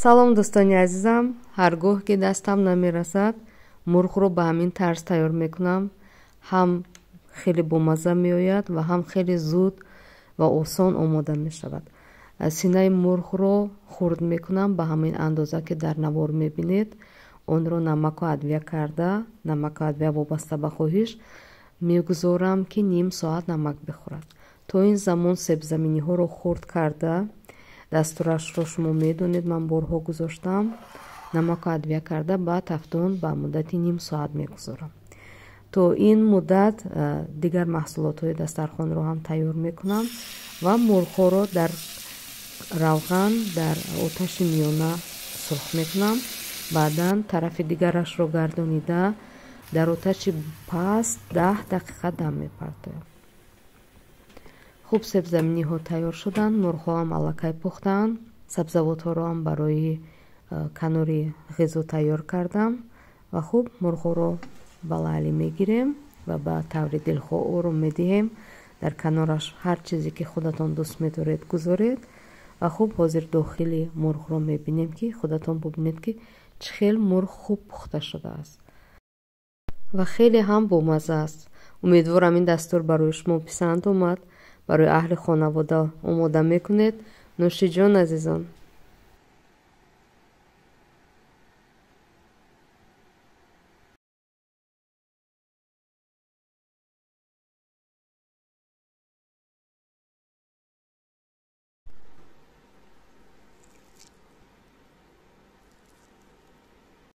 Салом, дӯстони азизам. Ҳар гоҳ ки дастам намерасад, мурғро ба ҳамин тарз тайёр мекунам. Ҳам хеле бомазза меояд ва ҳам хеле зуд ва осон омода мешавад. Синаи мурғро хурд мекунам ба ҳамин андоза, ки дар навор мебинед. Онро намаку адвия карда, намаку адвия вобаста ба хоҳиш, мегузорам, ки ним соат намак бихӯрад. То ин замон себзаминиҳоро хурд карда, дастурашро шумо медонед, ман борҳо гузоштам, намаку адвия карда, ба тафтон ба муддати ним соат мегузорам. То ин муддат дигар маҳсулотҳои дастархонро ҳам тайёр мекунам ва мурғҳоро дар равған дар оташи миёна сурх мекунам. Баъдан тарафи дигарашро гардонида, дар оташи паст 10 дақиқа дам мепартоям. Хуб, себзаминиҳо тайёр шуданд, мурғҳо ҳам аллакай пухтаанд. Сабзавотҳоро ҳам барои канори ғизо тайёр кардам. Ва хуб, мурғҳоро ба лаъли мегирем ва ба таври дилхоҳ ором медиҳем. Дар канораш ҳар чизе ки худатон дӯст медоред, гузоред. Ва хуб, ҳозир дохили мурғро мебинем, ки худатон бубинед, ки чӣ хел мурғ хуб пухта шудааст ва хеле ҳам бомазза аст. Умедворам, ин дастур барои шумо писанд омад. Барои аҳли хонавода омода мекунед. Нӯшиҷон, азизон.